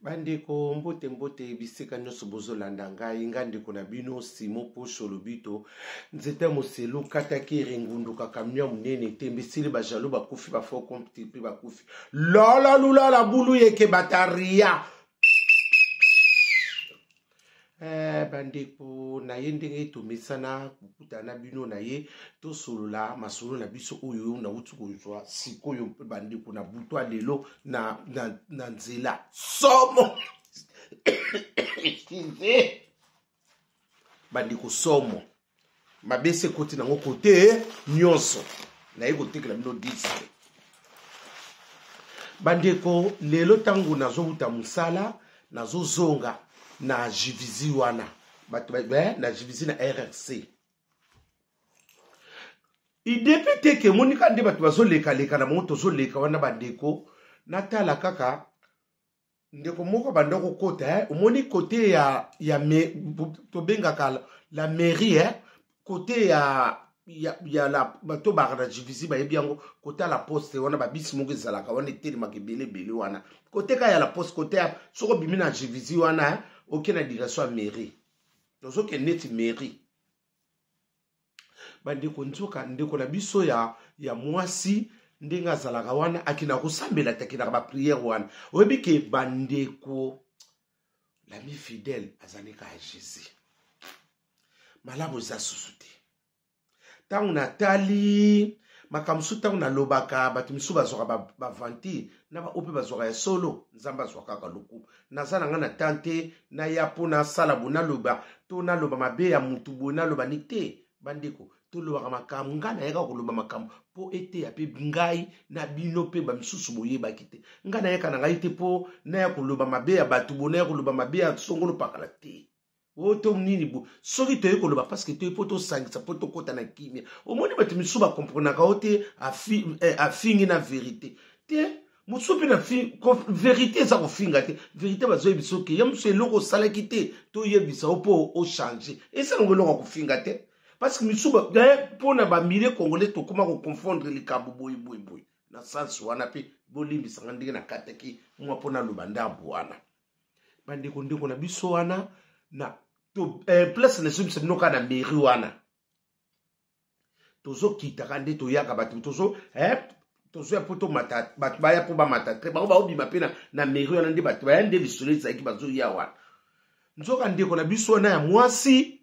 Bandeko mbote mbote bisika nyonso bozolanda ngai ngai ndeko na bino Simon Posho Lobito nzete ya moselu kataki eringunduka camion monene tembe esili bajaloux bakufi bafaux compte mpe bakufi lala lulala bulu yeke bataria Eh, bandeko na ye ndenge tomesana kokutana na bino na ye tosolola masolo na biso oyo nauti kozwa sikoyo bandeko na butu ya lelo na, na, na nzela somo excuse bandeko somo mabesi ekoti nango kote nyonso naye kotekela bino diske bandeko lelo ntango nazowuta mosala nazozonga na jivisi wana bato na jivisi na rrc idepi te ke emonika nde bato bazolekaleka na bango tozoleka wana bandeko natala kaka ndeko moko abanda kokota eh? omoni kote ya, ya me, tobengaka la mairie eh? kote ya ya, ya la bato baka na jivisi bayebi yango kote ya la poste wana babisi moko ezalaka wana etelemaka ebele ebele wana kote ka ya la poste kote ya soki obimi na jivisi wana eh? oke na direction ya mairie tozokende neti mairie bandeko nzoka ndeko na biso ya, ya mwasi ndenge azalaka wana akendaka kosambela te akendaka bapriere wana oyebi ke bandeko lami fidèle azali kaka jésus malamu eza susu te ntango natali makambo mosusu ntango nalobaka bato mosusu bazwaka baventure na baoyo mpe bazwaka ya solo nzambe azwa kaka lokumu naza na ngai na tan te naya mpo nasala boye naloba to naloba mabe ya motu boye naloba ni te bandeko tolobaka makambo ngai nayaka koloba makambo mpo eteya mpe ngai na bino mpe bamisusu boyebaki te ngai nayaka na ngai te mpo naya koloba mabe ya bato boye naya koloba mabe ya songolo pakala te o to nini bo soki toyei koloba parceke toyei mpo tosangisa mpo tokɔta na kimia omoni bato misusu bakomprenaka o te eh, afingi na verité te mosusu mpe na verité eza kofinga te verité bazoyebisa oke ya mosusu eloko osalaki te toyebisa yo mpo ochange eza nango eloko ya kofinga te parce que misusu mpo na bamilie congolais tokóma koconfondre likambo boye boye boye na sense wana mpe bolimbisanga ndenge nakataki mwa mpo naloba ndambo wana bandeko ndeko na biso wana na to, eh, place na ezobisa bino kaka na mairie wana tozokitaka nde toyaka bato tozo eh, tozoya mpo tomata bato baya mpo bamata te bango baobima mpe na, na mairie wana nde bato baya nde lisolo ezalaki bazoya wana nzoka ndeko na biso wana ya mwasi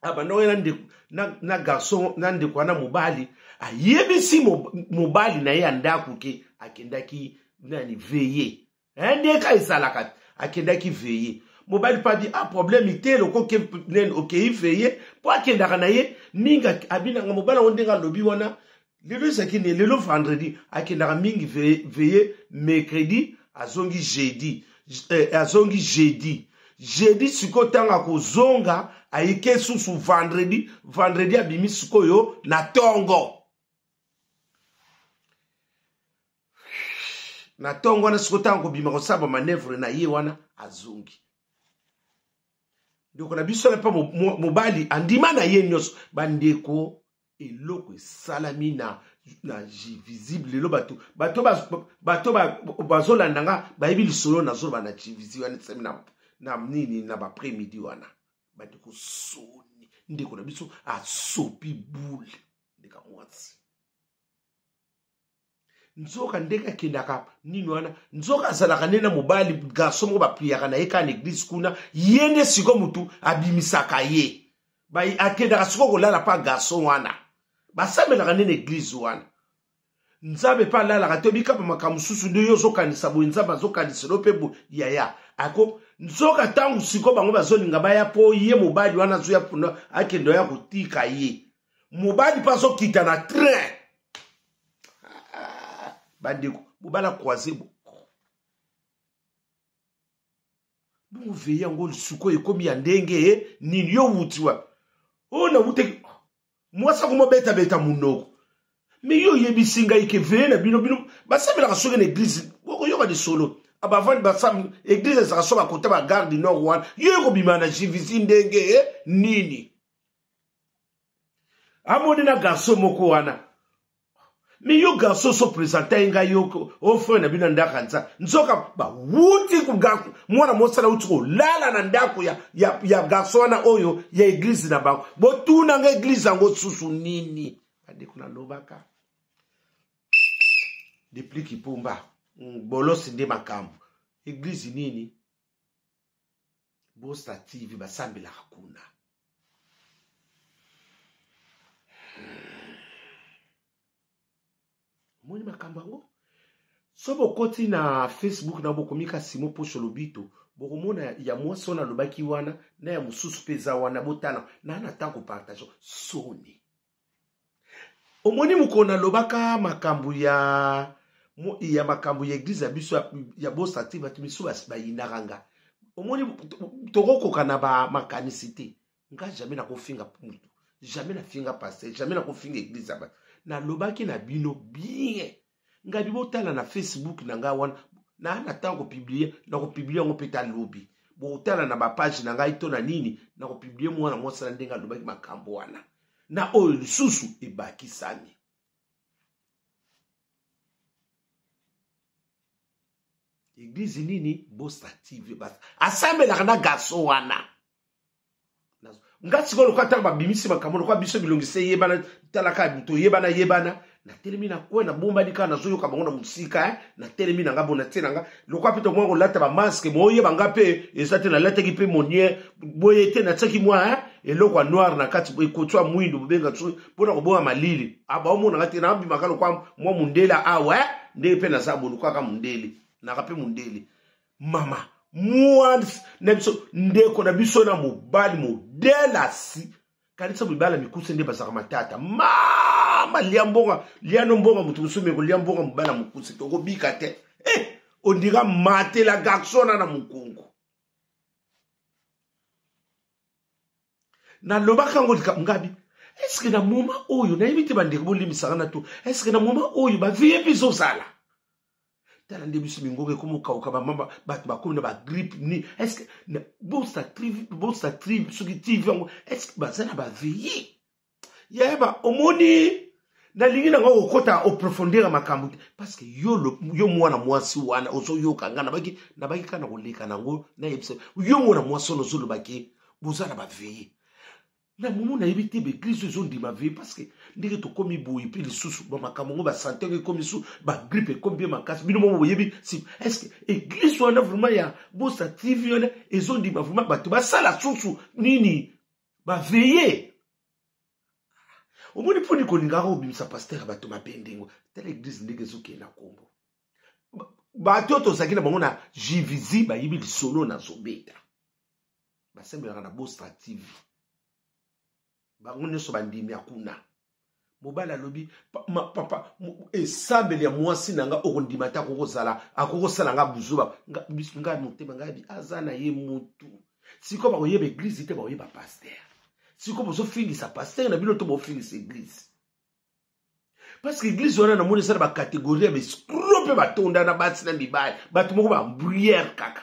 abanda oya na ndeko na, na garçon na ndeko wana mobali ayebisi mobali na ye ya ndako ke akendaki nani veye eh, ndeka ezalaka akendaki veye mobali mpe abi ah problème te lokoke nani okei veye mpo akendaka na ye mingi abinanga mobali yango ndenge alobi wana lelo ezalaki nini lelo vendredi akendaka mingi veye mercredi azongi jeudi eh, azongi jeudi jeudi sikoyo ntango akozonga ayike susu vendredi vendredi abimi sikoyo na ntongo na ntongo wana sikoyo ntango akobima kosala bamanevre na ye wana azongi ndeko na biso na mpe mobali andima na ye nyonso bandeko eloko esalami na na visible lelo bato bato bato bazolanda nga bayebi lisolo nazoloba na givisi wana esami na, na nini na baprès midi wana bandeko soni ndeko na biso asopi boule ndeka mwasi nzoka ndenge akendaka nini wana nzoka azalaka nde na mobali garçon moko bapriaka na ye kaka na eglise kuna ye nde siko motu abimisaka ye akendaka siko kolala mpa garçon wana basambelaka nde na eglise wana nzambe mpe alalaka te obikaba makambo mosusu nde yo ozokanisa boye nzambe azokaniselo mpe boye yaya ako nzoka ntango siko bango bazolinga baya mpo ye mobali wana azoya mpona akende oya kotika ye mobali mpe azokita na train ah, bandeko mobali akroise bo bongo veye yango sikoyo ekomi ya ndenge nini yo wuti wapi oyo nawutaki mwasi akomobetabeta monoko me yo oyebisi ngai ke veye na bino bino basambelaka soki na eglize okoyoka lisolo abavandi basam eglize ezalaka so bakota bagare du nord wana yo ekobima na jivisi ndenge nini amoni na garçon moko wana Me yo garçon so présente ye ngai yo o frère na bino na ndako ya nza nzoka bawuti mwana mwasi wana wuti kolala na ndako ya, ya, ya garçon wana oyo ya eglize na bango. Botuna nga eglize yango susu nini? Bandeko nalobaka depuis Kipumba bolosi nde makambo. Eglize nini? Bosta TV basambelaka kuna. Omoni makambo yango? So bokoti na Facebook na bokomi ka Simon Posho Lobito, bokomona ya mwasi wana alobaki wana na ya mosusu mpe eza wana, botala na na ntango partage soni. Omoni mokolo nalobaka makambo ya ya makambo ya eglise ya biso ya Bosta TV, bato misusu bayinaka nga. Omoni tokokoka na ba makanisi te. Nga jamais nakofinga mutu, jamais nafinga pasteur, jamais nakofinga eglise ya bato. Nalobaki na bino bien, ngabi botala na Facebook na ngai wana na na ntango kopublie, nakopublie yango mpe talobi botala na bapage na ngai to na nini, nakopublie mwana mwasi na ndenge alobaki makambo wana na oyo lisusu ebakisami. Eglise nini? Bosta TV asambelaka na garçon wana. Nga sikoyo lokola ntango babimisi makambo lokola biso bilongi se yebana, talaka toyebana yebana, natelemi na kwe nabombani kaka nazoyoka bango na mosika, eh? Natelemi na nga bo natie na nga lokola mpe tokoka kolata bamaske moyeba nga mpe eza te, nalataki mpe monie boye te, natiaki mwa eh? Eloko ya noir na kati ekotwa mwindu bobenga soki mpona koboya malili abaomona nga te, nabimaka lokola mwa mundele awa eh? Ndenge mpe naza bo lokola kaka mundele, naka mpe mundele mama mwana na biso ndeko na biso na mobali modele asi kanisa mibala mikuse nde bazalaka matata mama lia mbonga lia no mbonga moto mosusu meko lia mbonga mobala mokuse tokobika te eh, ondira matela garçon na na mokongo nalobaka yango likambo ngabi eske na moma oyo nayebi te bandeko bolimbisaka na to eske na moma oyo bavie mpe ezozala tala nde biso mingongo ekomi okauka bamama bato bakomi na bagrippe ni eske bosa trive bosa trive soki tv yango eske baza na baveye yayeba omoni nalingi nango kokota oprofondir ya makambo te parce que yo, yo mwana mwasi wana ozoyoka nga nabaki nabaki kaka na koleka nango nayebisa yo mwana mwasi wana ozolobaki boza na baveye na momo nayebi te baeglise oyo ezondima veye parce que ndenge tokomi boye mpe lisusu bamakambo yango basante yango ekomi su bagrippe ekomi mpe makasi bino moko boyebi si est ce que eglise wana vraiment ya Bosa TV wana ezondima vraiment bato basala susu nini baveye omoni mponi kolingaka kobimisa paster ya bato mabe ndenge tala eglise ndenge ezokende na kombo bato oyo tozalaki na bango na jvz bayebi lisolo nazobeta basembelaka na Bostra TV bango nyonso bandimi ya kuna mobali alobi papa esambeli ya mwasi na nga okondima te akokozala akokosala nga buzuba nga motema ngai abi aza na ye mutu sikoyo bakoyeba eglise te bakoyeba paster sikoyo bozofingisa paster na bino to bofingisa eglise parce que eglise wana namoni eza na bacatégorie ya baescro mpe batonda na basi na mibali bato moko babruyere kaka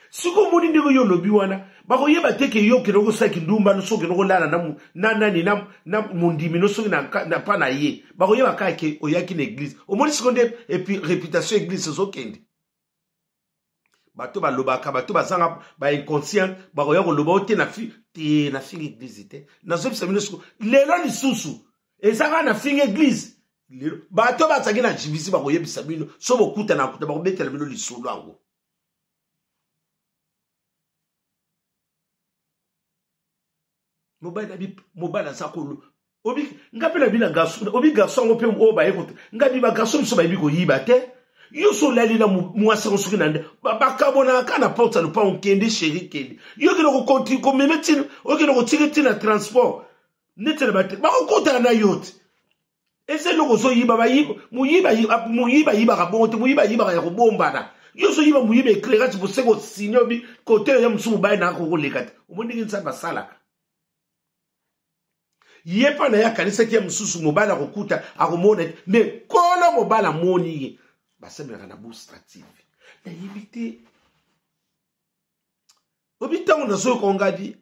sikoyo omoni ndenge yo olobi wana bakoyeba te ke yo okende kosala kindumba no soki okende kolala na nani na mondimi no soki na pa na ye bakoyeba kaka ke oyaki na eglise omoni sikoyo nde epuis réputation eglise ezokende bato balobaka bato bazanga bainconscient bakoya koloba o te na fi te na finga eglise te nazobisa bino siko lelo lisusu eza kaka na finga eglise lelo bato bazalaki na jibisi bakoyebisa bino so bokutana kuta bakobetela bino lisolo yango mobali na bi mobali aza kolo obi nga mpe na bina garçon obi garçon yango mpe oyo baye kote nga bi bagarçon mosusu bayebi koyiba te yo so olali na mwasi yango soki na nde bakabonaka kaka na porte ya lopango kende sheri kende yo okende komeme ntina okende kotika ntina transport neti na bate bakokotana na yo te eza eloko ozoyiba moyiba ayibaka bongo te moyiba ayibaka ya kobombana yo ozoyiba moyiba éclairage boseko osigne obi kote ya mosusu mobali na akokoleka te omoni ndenge Nzambe asalaka ye mpa na ye akanisaki ye mosusu mobali akokuta akomona te me kolo mobali amoni ye basembelaka na Bostra TV nayebi te obi ntango nazoyoka ngadi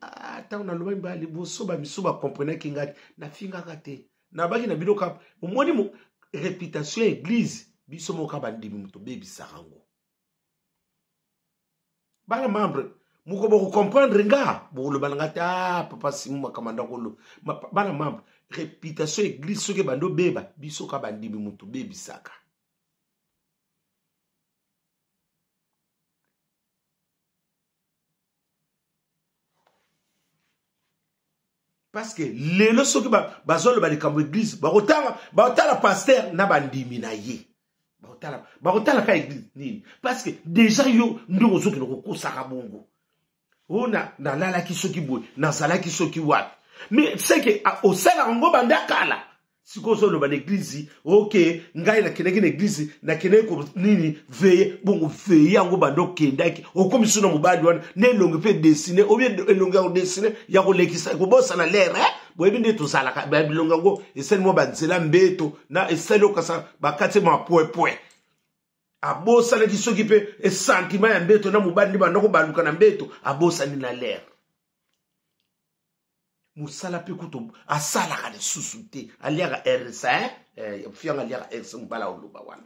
ntango nalobaki mbala liboso bamisu bakomprenaki ngadi nafingaka te nabaki na bino kaka omoni. Réputation ya église, biso moko bandimi moto bebisaka yango. Bana membre, moko bokocomprendre nga, bokoloba na nga te, ah, papa Simu makambo ndako lo. Bana membre, réputation ya église soki ebandi obeba, biso ka bandimi moto bebisaka. Parce que lelo soki bazoloba likambo église, bakotala, bakotala pasteur na bandimi na ye. Bakotala, bakotala ka église nini? Parce que déjà yo ndongo ozokende kokosaka bongo. Oyo nalalaki soki boye, nazalaki soki wapi. Mais c'est que osalaka ngo banda kala. Sikoyo ozoloba na église, ok, ngai nakendaki na église, nakendaki ko nini, veye, bongo veye yango banda okendaki, okomi so na mobali wana, na elongi mpe dessine, obi elongi ya kodessine, ya kolekisa, kobosana l'air, eh? Boyebi nde tozalaka, ba bilongi yango esali mwa banzela mbeto, na esali okasa bakati mwa pwepwe. Abosanaki soki mpe sentiment ya mbeto na mobali nde banda kobaluka na mbeto, abosani na l'air. Mosala mpe kutu asalaka lisusu te, aliaka RC, hein? Fianga aliaka RC, mobala oloba wana.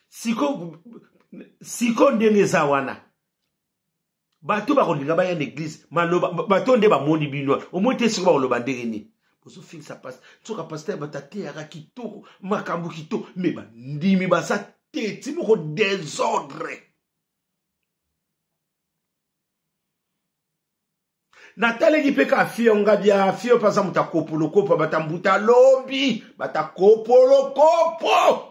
Siko, siko ndenge eza wana, bato bakolinga baya na église, maloba bato nde bamoni bino, omoni te siko bakoloba ndenge nini. Bozofingisa pasteur, nzoka pasteur bato ateyaka kitoko, makambo kitoko, me bandimi baza teti moko désordre. Nataleki mpe ka fio nga bia fio mpe aza moto akopolokopo, bato mbuta lombi, bato akopolokopo.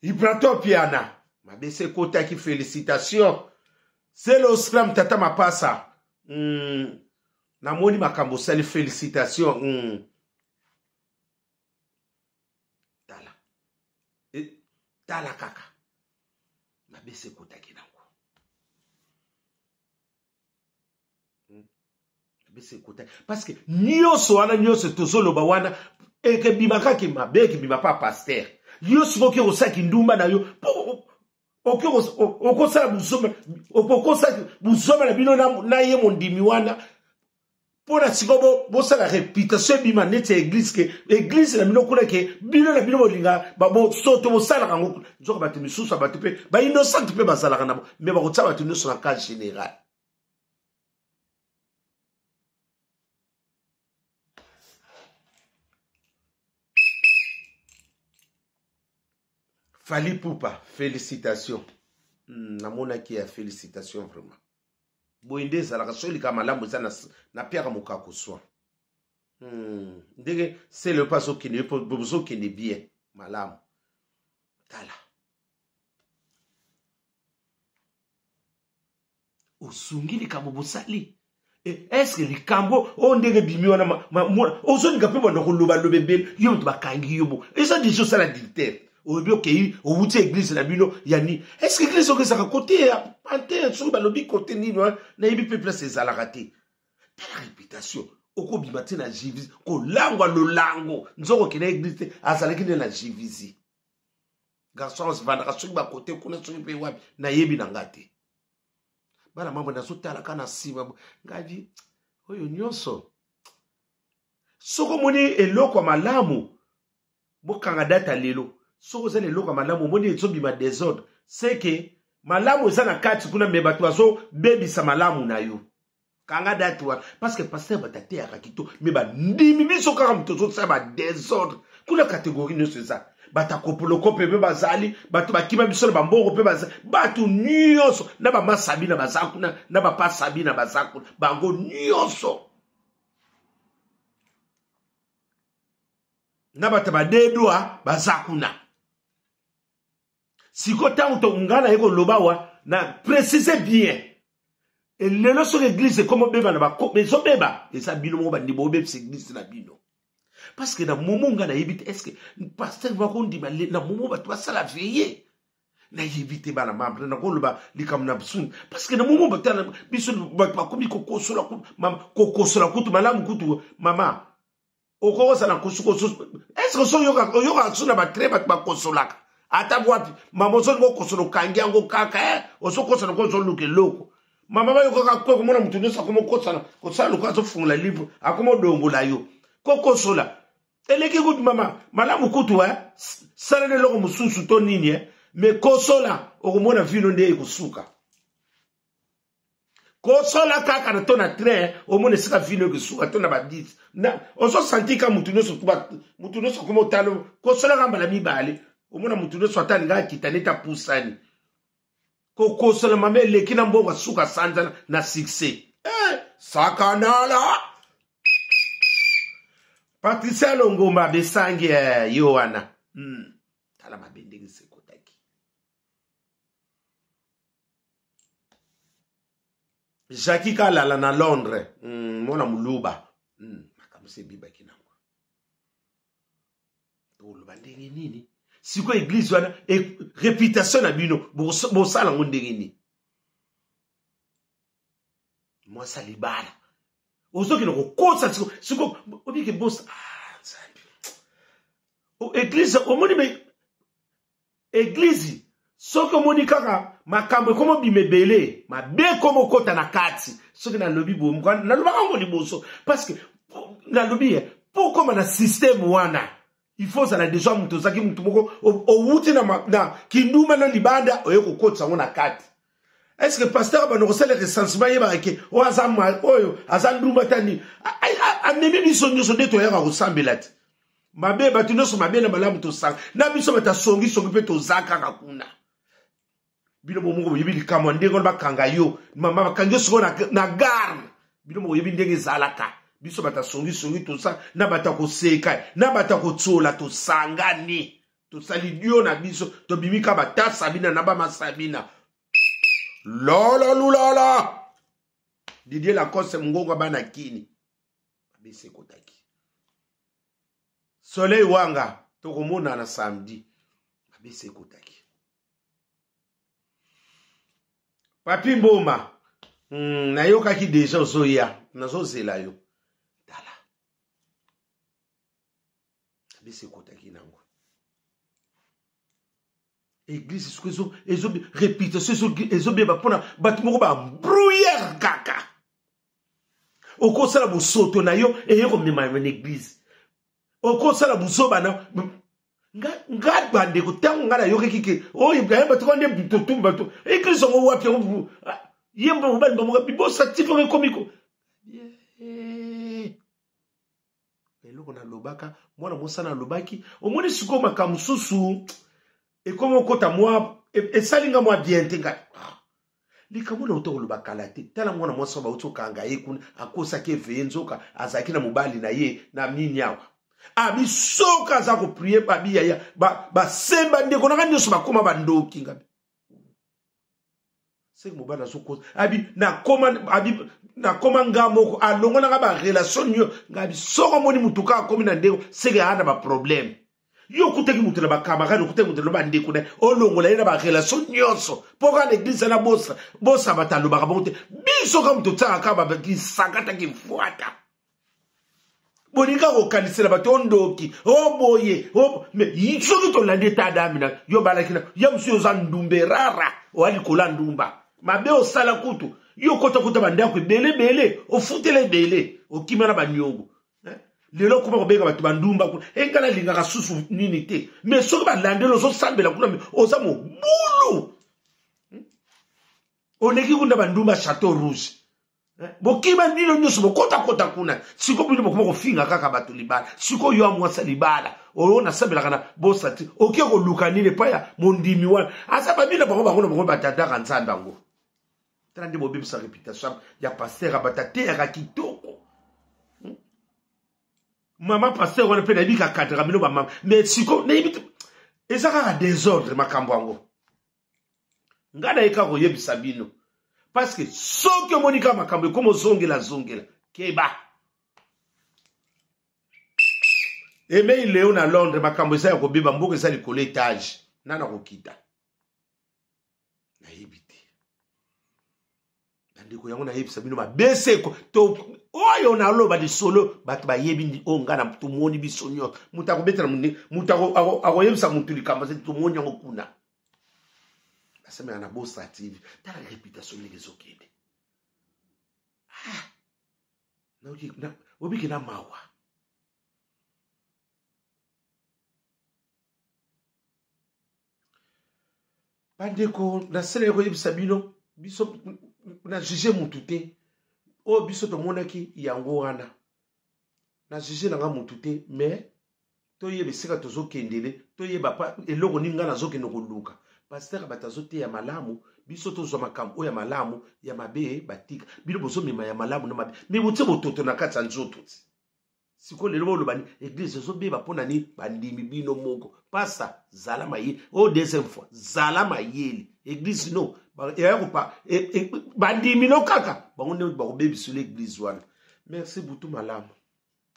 Ibrato Piana mabese ekotaki, félicitation Zelo Scram tata mapasa. Namoni makambo osali, félicitation. Tala. Tala kaka. Mabese ekotaki nango. Mabese ekotaki. Parce que nyonso wana, nyonso tozoloba wana, ekebima kaka mabe, ekebima pa pasteur. Yo soki oke kosala kindumba na yo, po oke okosala buzoma, okosala buzoma na bino na ye mondimi wana, mpo na sikoyo bosala réputation ebima neti ya église, ke église na bino kuna, ke bino na bino bolinga soto bosalaka yango kuna. Nzoka bato misusu ya bato mpe ba innocente mpe bazalaka na bo, me bakotia bato nyonso na cas général. Fally Ipupa, félicitations. Namonaki ya félicitations vraiment. Boye nde ezalaka, soki likambo malamu eza na piaka mokako swa. Ndenge sele mpe azokende, mpo bozokende bien malamu. Tala. Osungi likambo bosali. Est-ce que likambo oyo ndenge ebimi wana, ozolinga mpe banda koloba loba ebele, yo moto bakangi yo bo. Eza déjà osala adultère. Oyebi okei, owuti église na bino ya nini? Est-ce que église oyo ezalaka côté ya pantin, soki balobi côté nini wana, nayebi mpe place ezalaka te. Tala réputation, okobima te na Jivisi, kolangwa lolango, nzoko okende église te, azalaki nde na Jivisi. Garçon azivandaka soki bakote kuna, soki mpe wapi, nayebi na nga te. Bana mambo nazotala kaka na nsima, ngai oyo nyonso. Soki omoni eloko ya malamu, bokanga data lelo. Soki oza na eloko ya malamu, omoni ezobima désordre, c'est que malamu eza na kati kuna, me bato bazobebisa malamu na yo. Kanga date wana, parce que pasteur bato ateyaka kitoko, me bandimi biso kaka moto ozosala ba désordre kuna. Catégorie nyonso eza, bato akopoloko mpe bazali, bato bakima biso na bambongo mpe bazali, bato nyonso na bamasabi na baza kuna, na bapasabi na baza kuna, bango nyonso na bato badedwa baza kuna. Siko ntango to nga naye koloba wa na précise bien, lelo soki église ekoma obeba na bako, ezobeba, eza bino moko bandimi obebisa église na bino. Parce que na momo nga nayebi te, est-ce que pasteur bakondima na momo bato basala veille? Nayebi te, bana membre, nakoloba likambo na bsuni, parce que na momo bato biso bato bakomi kokosola, kokosola kutu malamu kutu mama okokozala kosukosu. Est-ce que soki oyokaka so na batre bato bakosolaka ata wapi, mama ozolinga okosola, okangi yango kaka, ozokosola ko ozoluka eloko. Mama bayokaka kwe komona moto nyonso akoma okosana kosala lokola azofungola livre akoma odongola yo kokosola eleki kutu mama malamu kutu eh? Sala na eloko mosusu to nini eh? Me kosola okomona vino nde ekosuka. Kosola kaka na to na train omona esika vino ekosuka to na babisi ozosanti ka motu nyonso motu nyonso akoma otala kosola kaka mbala mibale omona motu nyonso ata alinga akita neti apusani. Kokosola mama eleki na mbongo asuka sanza na succès. Sakanala Patricia Longomba besangi yo wana. Tala mabe ndenge sekotaki. Jackie Kalala na Londres, mwana muluba. Makambo se ebibaki nango. Toloba ndenge nini? Sikoyo église wana réputation na bino bosala yango ndenge nini? Mwasi libala ozokende kokosa siko obike bosa. Nzambe. Église omoni me église soki omoni kaka makambo ekoma obima ebele mabe ekoma okota na kati. Soki nalobi boye nalobaka yango liboso parce que nalobi ye mpo okoma na système wana il faut ozala déjà moto ozalaki moto moko owuti na kindumba na libanda oye kokotisa yango na kati. Est-ce que pasteur bando kosala recensement yebaka ke oyo aza oyo aza ndumba ta nini amemi biso nyonso nde toyaka kosambela te mabe bato nyonso mabe na malamu tosanga na biso bato asongisongi mpe toza kaka kuna. Bino bomoko boyebi likambo ya ndenge wana bakanga yo mama bakangi yo sikoyo na garde. Bino boyebi ndenge ezalaka biso bato asongisongi tosa na bato ya koseka na bato ya kotsola tosangani tosali dio na biso tobimi ka bata sabina na bamasabina lolo lulala Didier Lacoste mongongo bana kini abese ekotaki Soleil Wanga tokomona na samedi abese ekotaki Papi Mboma nayokaki deja ozoya nazozela yo tala abese ekotaki nango église soki ezo réputation ezobeba mpona bato moko bambrouillere kaka okosala bosoto na yo eye komema yo na église okosala buzoba na nga bandeko ntango nga nayokaki ke oyo Ibrahim bato kande totumba bato église yango wapi yango ye mobali bamoka bibosa tifaka ekomi ko eloko nalobaka mwana mosala alobaki omoni sikoyo makambo mosusu ekomi okota mwa esali nga mwa bien te ngai likambo na uta koloba kala te. Tala mwana mwasi oyo bauti okanga ye kuna akosaki eveye nzoka azalaki na mobali na ye na nini awa abi soki aza koprie babi yaya basemba ndeko nanga nyonso bakóma bandoki ngabi seke mobali azokosa abi nakoma abi nakoma nga moko alongo nanga barelation nyo ngabi soki omoni motu kaka akomi na ndeko seke aa na baproblème. Yo okutaki moto na bakamarade okutaki moto na bandeko na olongola ye na barelation nyonso mpo kaka na eglise na bosa bosa bato alobaka bongo te biso kaka moto otiaka kaka bakisakataki mfwata bolinga kokanisela bato ondoki oboye me soki tolandi eta dami na yo balaki na ya mosusu oza ndumbe rara oya likolo ya ndumba mabe osala kutu yo kotakuta bandako ebele ebele ofutela ebele okima na baniongo lelo okoma kobenga bato bandumba kuna enga nalingaka susu nini te me soki balandeli ozosambela kuna oza mobulu oleki kuna bandumba Chateau Rouge bokima bino nyonso bokotakota kuna sikoyo bino bokoma kofinga kaka bato libala sikoyo yo amwasa libala oyo nasambelaka na bosa te oke koluka nini epai ya mondimi wana aza babino bango bango na bango batandaka nzambe yango tala nde bobebisa réputation ya pasteur ya bato ateyaka kitoko mama pasteur wana mpe nayebi kakadraka bino bamama mais sikoyo nayebi te eza kaka désordre makambo yango ngai naye kaka koyebisa bino parce que soki omoni kaka makambo ekoma ozongela zongela keba emei leo na Londres makambo eza ya kobeba mboka eza likolo etage nana kokita nayebi te bandeko yango nayebisa bino mabeseko to oyo naloba lisolo bato bayebi oyo ngai na tomoni biso nyonso moto akobetela moto akoyebisa motu likambo azali tomoni yango kuna basemela na Bosa TV tala réputation ndenge ezokende. Ah, obiki na mawa. Bandeko, nasaleli koyebisa bino, biso na juge mutu te. Oyo biso tomonaki yango wana, na juge nanga mutu te, mais toyeba esika tozokendele, toyeba pa eloko nini ngai nazokende koluka. Pasteur bato azoteya malamu, biso tozwa makambo oyo ya malamu, ya mabe batika. Bino bozomema ya malamu na mabe, me botie bototo na kati ya nzoto ti. Sikoyo lelo boloba ni eglise ezobeba mpo na nini? Bandimi bino moko. Pasta, zala mayele. Oyo deuxième fois, zala mayele. Eglise no eya kopa bandimi no kaka bango nde bakobebisela eglise wana. Merci, butu malamu.